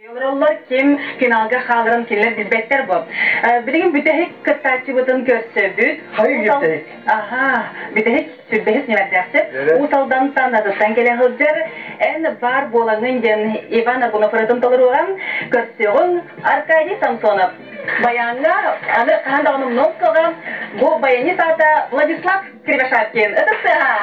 Олороллор ким финалга хааларын кинилэр билбэттэр бу. Билигин бүтэһик кыттааччыбытын көрсөбүт. Хайы бүтэһик? Аха, бүтэһик сүрбэһис ньимэрдээхсит. Уус Алдантан атыттан кэлэ сылдьар эн баар буолаҥын диэн Иван Аргунов ырытын толоруоҕа. Көрсүөҕүҥ Аркадий Самсонов. Баяҥҥа аны хаһан даҕаны умнуом суоҕа. Бу баянист аата Владислав Кривошапкин. Ытыстыаҕа!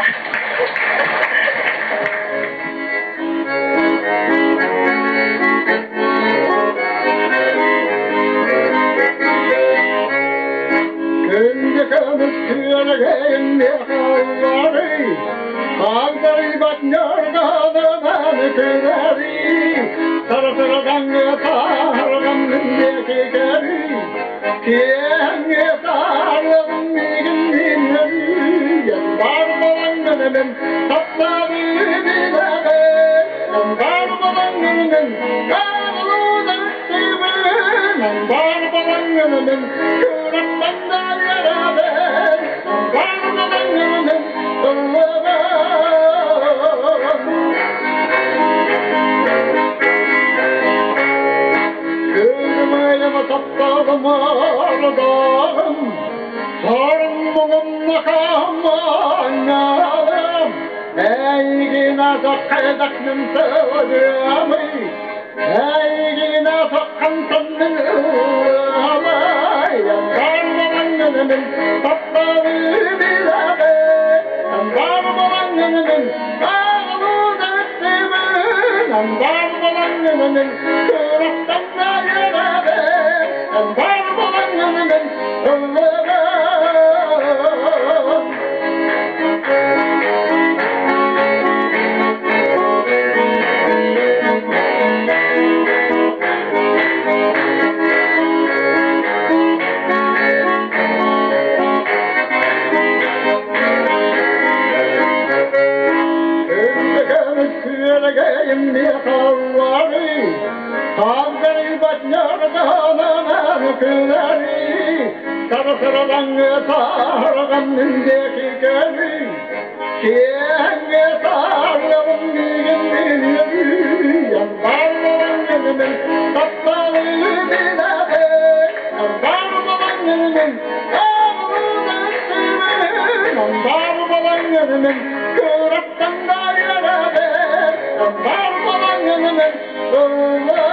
Күндү көмүс күөлэгэйин миэхэ Хаалдарыйбат ньаргаанынан күнэри Сара-сарадаҥҥа сааргам диэки кэри Киэҥҥэ саарыам миигин мииннэри Бар балаҥҥынын таптаабы билэҕин Бар балаҥҥынын каалыдан Бар балаҥҥынын кыраттан да үөрэбин Бар балаҥҥынын ыллабын. Күнүмэйэм тапталым сорун муҥум хамаанньалым эйигин азаххайдахмын сылдьыамый эйигин азаххантанмын ылламай барбалаҥҥынын тапталы билэҕин барбалаҥҥынын аҕылыдан барбалаҥҥынын кыраттан үөрэҕин барбалаҥҥынын ыллыгын. Күндү миэхэ Хаалдарыйбат ньардаанан күлэри, Сара-сарадаҥҥа саарҕаннын диэки кэри, Киэҥҥэ саарыаҕым миигин билиэри, Барбалаҥҥынын тапталы билэҕин, Барбалаҥҥынын аҕылыдан Барбалаҥҥынын кыраттан да үөрэҕин, Барбалаҥҥынын ыллаҕын.